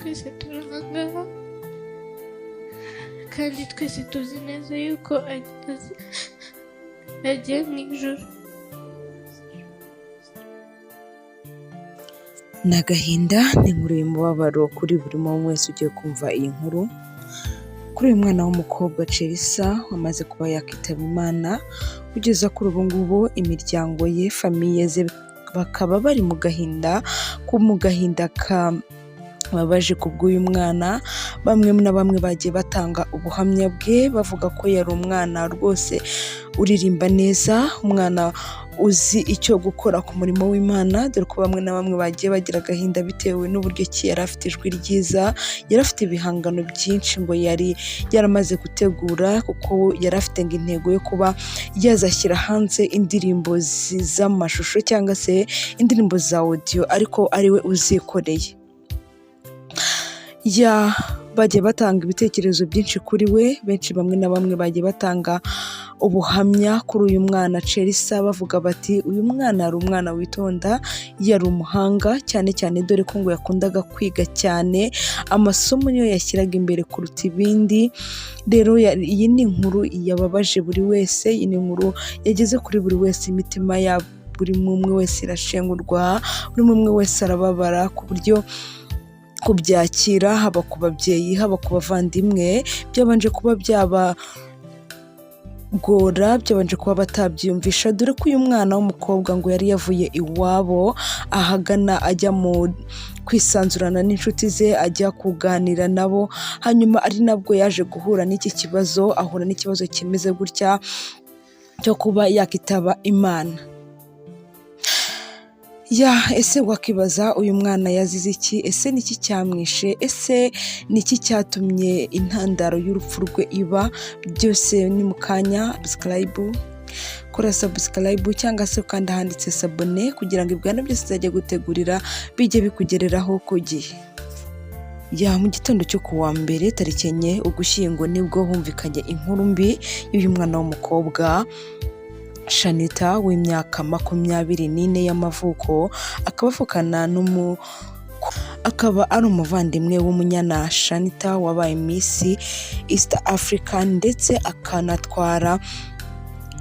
Twese turi aha ngaha kandi twese tuzi neza yuko agiye mu ijuru. Ni agahinda, ni inkuru y'umubabaro kuri buri umwe wese ugiye kumva iyi nkuru, kuri uyu mwana w'umukobwa Chelsea wamaze kuba yakitaba Imana, kugeza kuri ubu ngubu imiryango ye, famille ze bakaba bari mu gahinda, mu gahinda kababaje kubw'uyu mwana. Bamwe na bamwe bagiye batanga ubuhamya bwe bavuga ko yari umwana rwose uririmba neza, umwana uzi icyo gukora ku murimo w'Imana, dore ko bamwe na bamwe bagiye bagira agahinda bitewe n'uburyo ki yari afite ijwi ryiza, yari afite ibihangano byinshi ngo yari yaramaze gutegura, kuko yari afite ngo intego yo kuba yazashyira hanze indirimbo z'amashusho cyangwa se indirimbo za audio ariko ariwe uzikoreye. Ya, bagiye batanga ibitekerezo byinshi kuri we, benshi bamwe na bamwe bagiye batanga ubuhamya kuri uyu mwana Chelsea bavuga bati: "Uyu mwana yari umwana witonda, yari umuhanga cyane cyane, dore ko ngo yakundaga kwiga cyane, amasomo niyo yashyiraga imbere kuruta ibindi." Rero iyi ni inkuru yababaje buri wese, iyi ni inkuru yageze kuri buri wese, imitima ya buri umwe wese irashengurwa, buri umwe wese arababara, ku buryo kubyakira haba ku babyeyi, haba ku bavandimwe, byabanje kuba byabagora, byabanje kuba batabyiyumvisha, dore ko uyu mwana w'umukobwa ngo yari yavuye iwabo ahagana ajya mu kwisanzurana n'inshuti ze, ajya kuganira nabo, hanyuma ari nabwo yaje guhura n'iki kibazo, ahura n'ikibazo kimeze gutya cyo kuba yakitaba Imana. Ya, ese wakibaza uyu mwana yazize iki? Ese ni iki cyamwishe? Ese ni iki cyatumye intandaro y'urupfu rwe iba? Byose ni mu kanya. Subscribe, kora subscribe cyangwa se ukanda ahanditse s'abonner kugira ngo ibiganiro byose nzajya gutegurira bijye bikugereraho ku gihe. Ya, mu gitondo cyo ku wa mbere tariki 4 Ugushyingo nibwo humvikanye inkuru mbi y'uyu mwana w'umukobwa Shanita w'imyaka 24 y'amavuko, akaba avukana n'umu akaba ari umuvandimwe w'Umunyana Shanita wabaye Miss East Africa ndetse akanatwara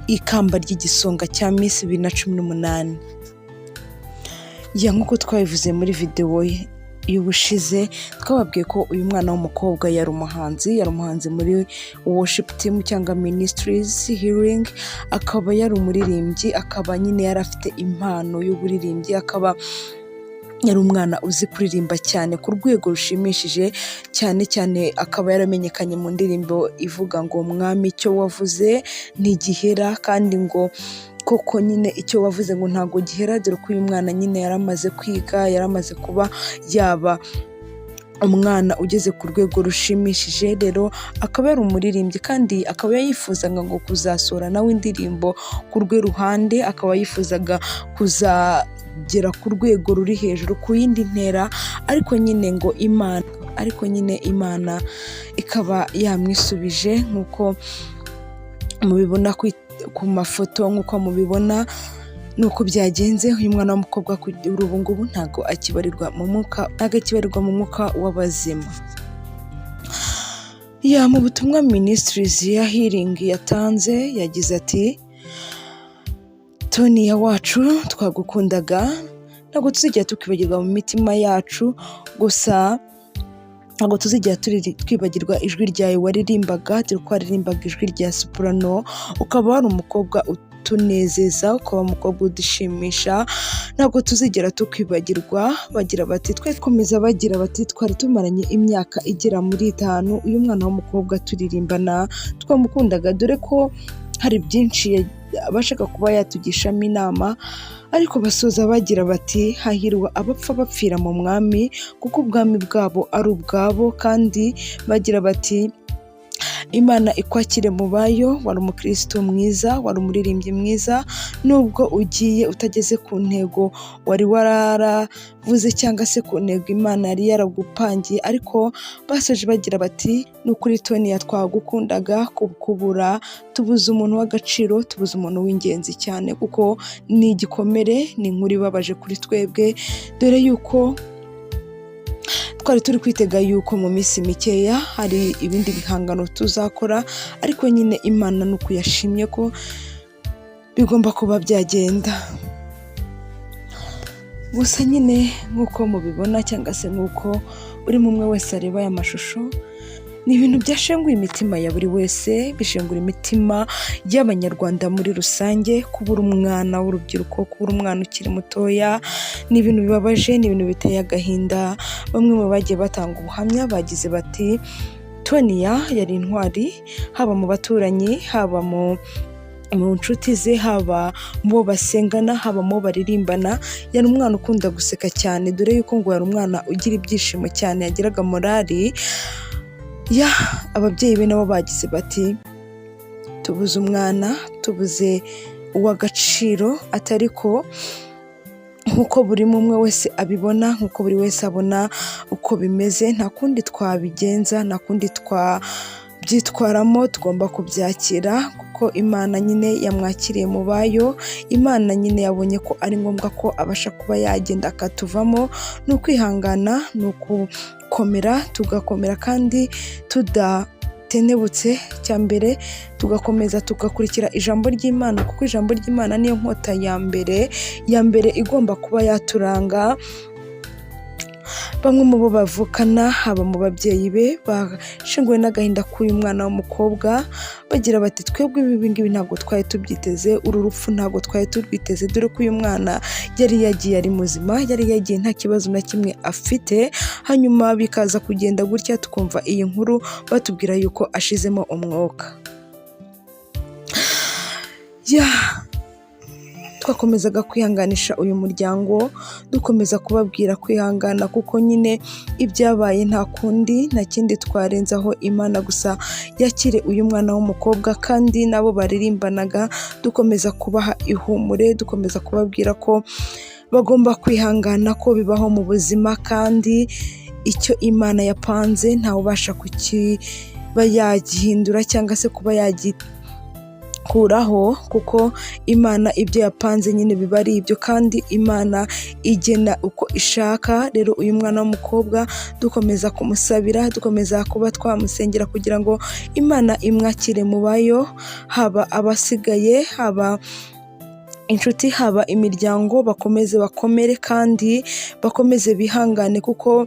ikamba ry'igisonga cya Miss 2018. Ya, nk'uko twabivuze muri videwo y'ubushize, twababwiye ko uyu mwana w'umukobwa yari umuhanzi, yari umuhanzi muri worship team cyangwa ministries healing, akaba yari umuririmbyi, akaba nyine yari afite impano y'uburirimbyi, akaba yari umwana uzi kuririmba cyane ku rwego rushimishije cyane cyane, akaba yaramenyekanye mu ndirimbo ivuga ngo "Mwami, icyo wavuze ntigihera", kandi ngo koko nyine icyo wavuze ngo ntabwo gihera, dore ko uyu mwana nyine yari amaze kwiga, yari amaze kuba yaba umwana ugeze ku rwego rushimishije. Rero akaba yari umuririmbyi kandi akaba yifuzaga ngo kuzasohora nawe indirimbo ku rwe ruhande, akaba yifuzaga kuzagera ku rwego ruri hejuru, ku yindi ntera, ariko nyine Imana ikaba yamwisubije nk'uko mubibona ku mafoto, nk'uko mubibona nuko byagenze. Uyu mwana w'umukobwa kuri ubu ngubu ntabwo akibarirwa mu mwuka w'abazima. Ya, mu butumwa Ministries ya Healing yatanze yagize ati: "Toniya wacu, twagukundaga, ntabwo tuzigera tukwibagirwa mu mitima yacu, gusa ntabwo tuzigera twibagirwa ijwi ryawe waririmbaga, dore ko waririmbaga ijwi rya soprano, ukaba wari umukobwa utunezeza, ukaba umukobwa udushimisha, ntabwo tuzigera tukwibagirwa." Bagira bati twe komeza bagira bati: "Twari tumaranye imyaka igera muri 5 uyu mwana w'umukobwa turirimbana, twamukundaga, dore ko hari byinshi abashaka kuba yatugishamo inama." Ariko basoza bagira bati: "Hahirwa abapfa bapfira mu Mwami, kuko ubwami bwabo ari ubwabo." Kandi bagira bati: "Imana ikwakire mu bayo, wari umukristo mwiza, wari umuririmbyi mwiza, nubwo ugiye utageze ku ntego wari waravuze cyangwa se ku ntego Imana yari yaragupangiye." Ariko basoje bagira bati: "Ni ukuri Toniya twagukundaga, kubura tubuze umuntu w'agaciro, tubuze umuntu w'ingenzi cyane, kuko ni igikomere, ni inkuru ibabaje kuri twebwe, dore yuko twamukundaga cyane." Twari turi kwitega yuko mu minsi mikeya hari ibindi bihangano tuzakora, ariko nyine Imana ni uku yashimye ko bigomba kuba byagenda. Gusa nyine nk'uko mubibona cyangwa se nk'uko buri umwe wese areba aya mashusho, ni ibintu byashenguye imitima ya buri wese, bishengura imitima y'Abanyarwanda muri rusange. Kubura umwana w'urubyiruko, kubura umwana ukiri mutoya, ni ibintu bibabaje, ni ibintu biteye agahinda. Bamwe mu bagiye batanga ubuhamya bagize bati: "Tonia yari intwari, haba mu baturanyi, haba mu nshuti ze, haba mu bo basengana, haba mu bo baririmbana. Yari umwana ukunda guseka cyane, dore yuko ngo yari umwana ugira ibyishimo cyane, yagiraga morali." Ya ababyeyi be nabo bagize bati: "Tubuze umwana, tubuze uw'agaciro." Atari ko nk'uko buri umwe wese abibona, nk'uko buri wese abona uko bimeze, nta kundi twabigenza, nta kundi twabyitwaramo, tugomba kubyakira kuko Imana nyine yamwakiriye mu bayo. Imana nyine yabonye ko ari ngombwa ko abasha kuba yagenda akatuvamo. Ni ukwihangana, ni ukukomera, tugakomera kandi tudatenebutse. Cya mbere tugakomeza tugakurikira ijambo ry'Imana, kuko ijambo ry'Imana niyo nkota ya mbere ya mbere igomba kuba yaturanga. Bamwe mu bo bavukana, haba mu babyeyi be, bashenguwe n'agahinda k'uyu mwana w'umukobwa, bagira bati: "Twebwe ibi ngibi ntabwo twari tubyiteze, uru rupfu ntabwo twari turwiteze, dore ko uyu mwana yari yagiye ari muzima, yari yagiye nta kibazo na kimwe afite, hanyuma bikaza kugenda gutya, tukumva iyi nkuru batubwira yuko ashizemo umwuka." Ya twakomezaga kwihanganisha uyu muryango, dukomeza kubabwira kwihangana, kuko nyine ibyabaye nta kundi, nta kindi twarenzaho. Imana gusa yakire uyu mwana w'umukobwa, kandi nabo baririmbanaga dukomeza kubaha ihumure, dukomeza kubabwira ko bagomba kwihangana, ko bibaho mu buzima, kandi icyo Imana yapanze ntawubasha kukiba yagihindura cyangwa se kuba yagikuraho, kuko Imana ibyo yapanze nyine biba ari ibyo, kandi Imana igena uko ishaka. Rero uyu mwana w'umukobwa dukomeza kumusabira, dukomeza kuba twamusengera kugira ngo Imana imwakire mu bayo, haba abasigaye, haba inshuti, haba imiryango, bakomeze bakomere kandi bakomeze bihangane, kuko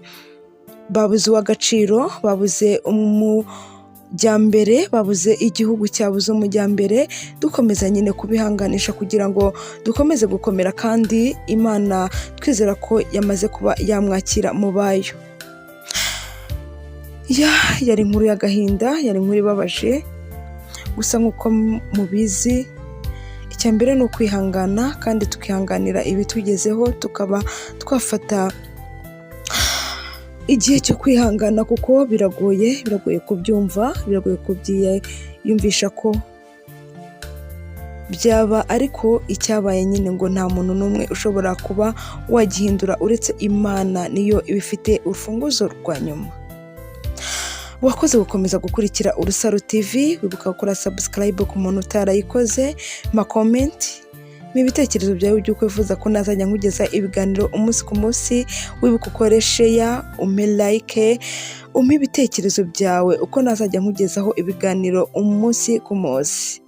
babuze uw'agaciro, babuze umujyambere, babuze igihugu cyabuze umujyambere. Dukomeza nyine kubihanganisha kugira ngo dukomeze gukomera, kandi Imana twizera ko yamaze kuba yamwakira mu bayo. Ya yari inkuru y'agahinda, yari inkuru ibabaje. Gusa nk'uko mubizi, icya mbere ni ukwihangana kandi tukihanganira ibitugezeho, tukaba twafata igihe cyo kwihangana, kuko biragoye, biragoye kubyumva, biragoye kubyiyumvisha ko byaba, ariko icyabaye nyine ngo nta muntu n'umwe ushobora kuba wagihindura uretse Imana, niyo iba ifite urufunguzo rwa nyuma. Wakoze gukomeza gukurikira Urusaro TV. Wibuka gukora subscribe ku muntu utarayikoze, ma comment mu ibitekerezo byawe by'uko wifuza ko nazajya nkugeza ibiganiro umunsi ku munsi. Wibuka ukore share, umpe like, umpe ibitekerezo byawe uko nazajya nkugezaho ibiganiro umunsi ku munsi.